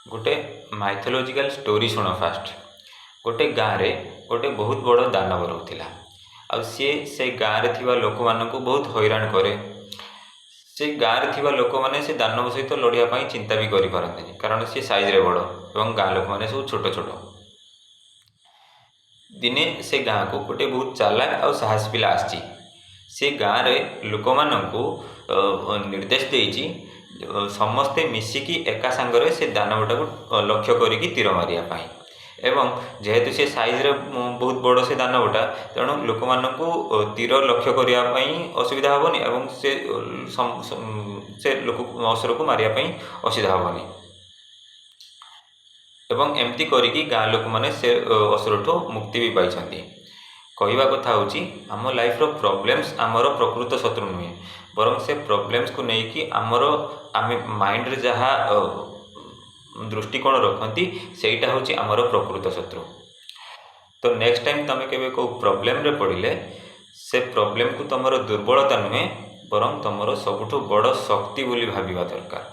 ଗୋଟେ mythological story ଶୁଣ first. ଗୋଟେ ଗାଁରେ ଗୋଟେ ବହୁତ ବଡ଼ ଦାନବ ରହୁଥିଲା ଆଉ ସିଏ ସେ ଗାଁରେ ଥିବା ଲୋକମାନଙ୍କୁ ବହୁତ ହଇରାଣ କରେ। ସେ ଗାଁରେ ଥିବା ଲୋକମାନେ ସେ ଦାନବ ସହିତ ଲଢ଼ିବା ପାଇଁ ଚିନ୍ତା ବି କରିପାରନ୍ତିନି, କାରଣ ସିଏ ସାଇଜରେ ବଡ଼ ଏବଂ ଗାଁ ଲୋକମାନେ ସବୁ ଛୋଟ ଛୋଟ। ଦିନେ ସେ ଗାଁକୁ ଗୋଟେ ବହୁତ ଚାଲାକ ଆଉ ସାହସୀ ପିଲା ଆସିଛି। ସେ ଗାଁରେ ଲୋକମାନଙ୍କୁ ନିର୍ଦ୍ଦେଶ ଦେଇଛି ସମସ୍ତେ ମିଶିକି ଏକା ସାଙ୍ଗରେ ସେ ଦାନବଟାକୁ ଲକ୍ଷ୍ୟ କରିକି ତୀର ମାରିବା ପାଇଁ। ଏବଂ ଯେହେତୁ ସେ ସାଇଜରେ ବହୁତ ବଡ଼ ସେ ଦାନବଟା, ତେଣୁ ଲୋକମାନଙ୍କୁ ତୀର ଲକ୍ଷ୍ୟ କରିବା ପାଇଁ ଅସୁବିଧା ହେବନି ଏବଂ ସେ ସେ ଲୋକ ଅସୁରକୁ ମାରିବା ପାଇଁ ଅସୁବିଧା ହେବନି। ଏବଂ ଏମିତି କରିକି ଗାଁ ଲୋକମାନେ ସେ ଅସୁରଠୁ ମୁକ୍ତି ବି ପାଇଛନ୍ତି। କହିବା କଥା ହେଉଛି, ଆମ ଲାଇଫ୍ର ପ୍ରୋବ୍ଲେମ୍ସ ଆମର ପ୍ରକୃତ ଶତ୍ରୁ ନୁହେଁ, ବରଂ ସେ ପ୍ରୋବ୍ଲେମ୍ସକୁ ନେଇକି ଆମର ଆମେ ମାଇଣ୍ଡରେ ଯାହା ଦୃଷ୍ଟିକୋଣ ରଖନ୍ତି, ସେଇଟା ହେଉଛି ଆମର ପ୍ରକୃତ ଶତ୍ରୁ। ତ ନେକ୍ସଟ ଟାଇମ୍ ତୁମେ କେବେ କେଉଁ ପ୍ରୋବ୍ଲେମରେ ପଡ଼ିଲେ, ସେ ପ୍ରୋବ୍ଲେମକୁ ତୁମର ଦୁର୍ବଳତା ନୁହେଁ, ବରଂ ତୁମର ସବୁଠୁ ବଡ଼ ଶକ୍ତି ବୋଲି ଭାବିବା ଦରକାର।